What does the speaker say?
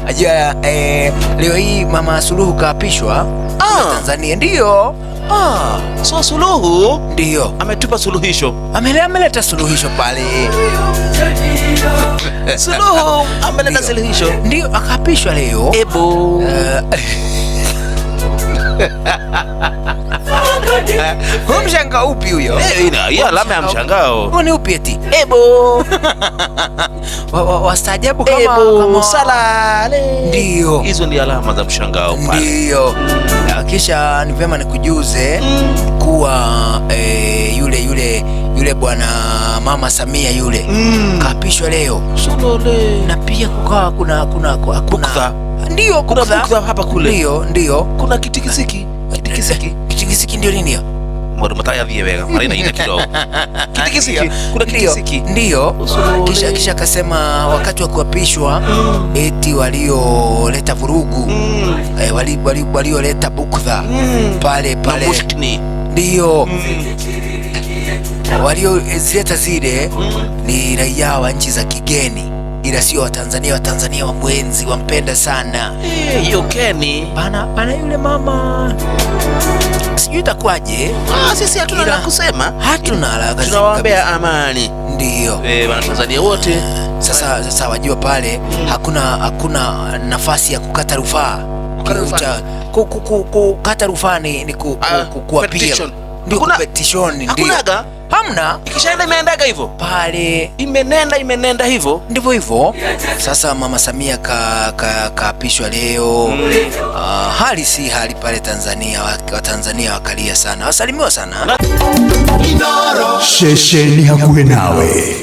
Ajua leo hii Mama Suluhu kaapishwa Tanzania, ndio. So Suluhu ndio ametupa suluhisho, ameleta suluhisho pale. Suluhu ameleta suluhisho, ndio akaapishwa leo. Ebo Huu mshangao upi huyo? Hiyo alama ya mshangao. Huo ni upi eti? Ebo. Wastaajabu kama Ebo, kama salale. Ndio. Hizo ndio alama za mshangao pale. Ndio. Kisha ni vyema nikujuze kuwa yule bwana Mama Samia yule kaapishwa leo. Solole. Na pia kukawa kuna Bukdha. Ndio, Kuna bukdha. bukdha hapa kule. Ndio, ndio. Kuna kitikisiki. Kitikisiki. Kitikisiki ndio nini hiyo? Mwadu mataya dhie wega. Marina ina kidogo. Kitikisiki. Kuna kitikisiki. Ndio. Kisha akasema wakati wa kuapishwa eti walioleta vurugu walioleta bukdha pale pale. Na mushkini. Ndio. Waliozileta zile ni raia wa nchi za kigeni, ila sio Watanzania. Watanzania wa mwenzi wampenda sana. Hiyo Keni. Pana yule mama. Sijui itakuwaje. Sisi hatuna la kusema. Hatuna la kusema. Tunawaombea amani. Ndio. Wana Tanzania wote. Sasa wajua pale hakuna nafasi ya kukata rufaa. Kukata rufaa. Kukata rufaa ni kuapia. Petition. Ndio, petition, ndio. Hakunaga? Hamna. Ikishaenda imeendaga hivyo. Pale. Imenenda hivyo. Ndivyo hivyo. Sasa Mama Samia kaapishwa leo. Hali si hali pale Tanzania. Wa Tanzania wakalia sana. Wasalimiwa sana. Shesheni hakuwe nawe.